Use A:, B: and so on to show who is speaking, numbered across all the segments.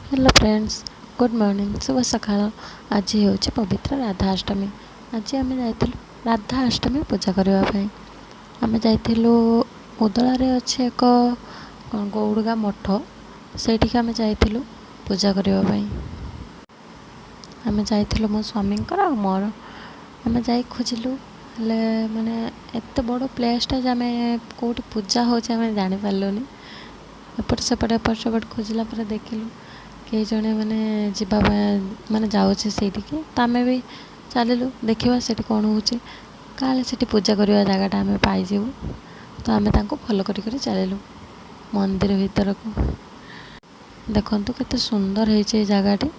A: Hello friends, good morning, ଶୁଭ ସକାଳ। ଆଜି ହେଉଛି ପବିତ୍ର ରାଧାଅଷ୍ଟମୀ। ଆଜି ଆମେ ଯାଇଥିଲୁ ରାଧାଅଷ୍ଟମୀ ପୂଜା କରିବା ପାଇଁ। ଆମେ ଯାଇଥିଲୁ ଉଦଳାରେ ଅଛି ଏକ ଗଉଡ଼ଗା ମଠ, ସେଇଠିକି ଆମେ ଯାଇଥିଲୁ ପୂଜା କରିବା ପାଇଁ। ଆମେ ଯାଇଥିଲୁ ମୋ ସ୍ୱାମୀଙ୍କର ଆଉ ମୋର। ଆମେ ଯାଇ ଖୋଜିଲୁ, ହେଲେ ମାନେ ଏତେ ବଡ଼ ପ୍ଲେସ୍ଟା ଯେ ଆମେ କେଉଁଠି ପୂଜା ହେଉଛି ଆମେ ଜାଣିପାରିଲୁନି। ଏପଟ ସେପଟ ଏପଟ ସେପଟ ଖୋଜିଲା ପରେ ଦେଖିଲୁ କେହି ଜଣେ ମାନେ ଯିବା ପାଇଁ ମାନେ ଯାଉଛି ସେଇଠିକି, ତ ଆମେ ବି ଚାଲିଲୁ, ଦେଖିବା ସେଠି କ'ଣ ହେଉଛି, କାଳେ ସେଠି ପୂଜା କରିବା ଜାଗାଟା ଆମେ ପାଇଯିବୁ। ତ ଆମେ ତାଙ୍କୁ ଫଲୋ କରି କରି ଚାଲିଲୁ ମନ୍ଦିର ଭିତରକୁ। ଦେଖନ୍ତୁ କେତେ ସୁନ୍ଦର ହେଇଛି ଏଇ ଜାଗାଟି।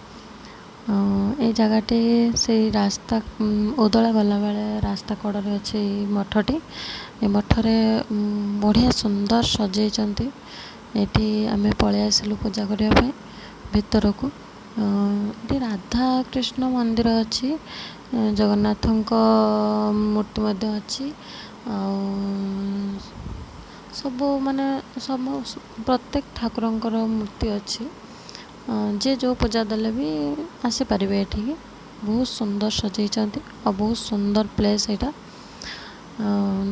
A: ଏଇ ଜାଗାଟି ସେଇ ରାସ୍ତା ଉଦଳା ଗଲାବେଳେ ରାସ୍ତା କଡ଼ରେ ଅଛି ଏଇ ମଠଟି। ଏ ମଠରେ ବଢ଼ିଆ ସୁନ୍ଦର ସଜେଇଛନ୍ତି। ଏଠି ଆମେ ପଳେଇ ଆସିଲୁ ପୂଜା କରିବା ପାଇଁ ଭିତରକୁ। ଏଠି ରାଧାକୃଷ୍ଣ ମନ୍ଦିର ଅଛି, ଜଗନ୍ନାଥଙ୍କ ମୂର୍ତ୍ତି ମଧ୍ୟ ଅଛି, ଆଉ ସବୁ ମାନେ ସବୁ ପ୍ରତ୍ୟେକ ଠାକୁରଙ୍କର ମୂର୍ତ୍ତି ଅଛି। ଯିଏ ଯେଉଁ ପୂଜା ଦେଲେ ବି ଆସିପାରିବେ ଏଠିକି। ବହୁତ ସୁନ୍ଦର ସଜେଇଛନ୍ତି ଆଉ ବହୁତ ସୁନ୍ଦର ପ୍ଲେସ୍ ଏଇଟା।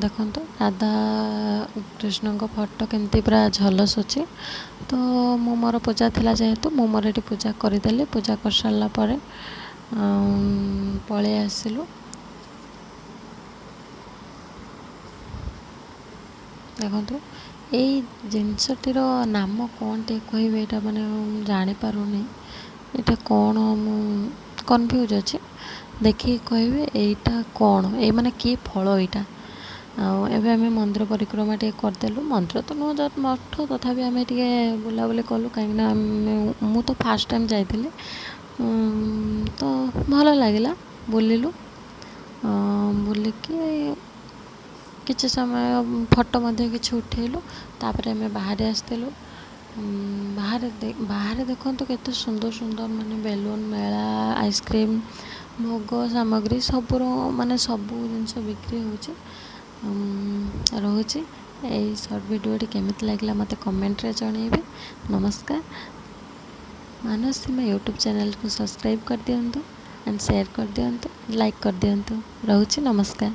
A: ଦେଖନ୍ତୁ ରାଧା କୃଷ୍ଣଙ୍କ ଫଟୋ କେମିତି ପୁରା ଝଲସୁଛି। ତ ମୁଁ ମୋର ପୂଜା ଥିଲା ଯେହେତୁ ମୁଁ ମୋର ଏଠି ପୂଜା କରିଦେଲି। ପୂଜା କରିସାରିଲା ପରେ ପଳେଇ ଆସିଲୁ। ଦେଖନ୍ତୁ ଏଇ ଜିନିଷଟିର ନାମ କ'ଣ ଟିକେ କହିବେ? ଏଇଟା ମାନେ ମୁଁ ଜାଣିପାରୁନି ଏଇଟା କ'ଣ, ମୁଁ କନଫ୍ୟୁଜ୍ ଅଛି, ଦେଖିକି କହିବେ ଏଇଟା କ'ଣ, ଏଇ ମାନେ କି ଫଳ ଏଇଟା। ଆଉ ଏବେ ଆମେ ମନ୍ଦିର ପରିକ୍ରମା ଟିକେ କରିଦେଲୁ। ମନ୍ଦିର ତ ନୁହଁ, ମଠ, ତଥାପି ଆମେ ଟିକେ ବୁଲାବୁଲି କଲୁ, କାହିଁକିନା ଆମେ ମୁଁ ତ ଫାର୍ଷ୍ଟ ଟାଇମ୍ ଯାଇଥିଲି, ତ ଭଲ ଲାଗିଲା। ବୁଲିଲୁ, ବୁଲିକି କିଛି ସମୟ ଫଟୋ ମଧ୍ୟ କିଛି ଉଠେଇଲୁ। ତାପରେ ଆମେ ବାହାରେ ଆସିଥିଲୁ। ବାହାରେ ଦେଖନ୍ତୁ କେତେ ସୁନ୍ଦର ସୁନ୍ଦର ମାନେ ବେଲୁନ୍, ମେଳା, ଆଇସ୍କ୍ରିମ୍, ଭୋଗ ସାମଗ୍ରୀ ସବୁର ମାନେ ସବୁ ଜିନିଷ ବିକ୍ରି ହେଉଛି ରହୁଛି। ଏଇ ସର୍ଟ ଭିଡ଼ିଓଟି କେମିତି ଲାଗିଲା ମୋତେ କମେଣ୍ଟରେ ଜଣାଇବେ। ନମସ୍କାର। ମାନସୀମା ୟୁଟ୍ୟୁବ୍ ଚ୍ୟାନେଲ୍କୁ ସବସ୍କ୍ରାଇବ୍ କରିଦିଅନ୍ତୁ ଆଣ୍ଡ ସେୟାର କରିଦିଅନ୍ତୁ, ଲାଇକ୍ କରିଦିଅନ୍ତୁ। ରହୁଛି, ନମସ୍କାର।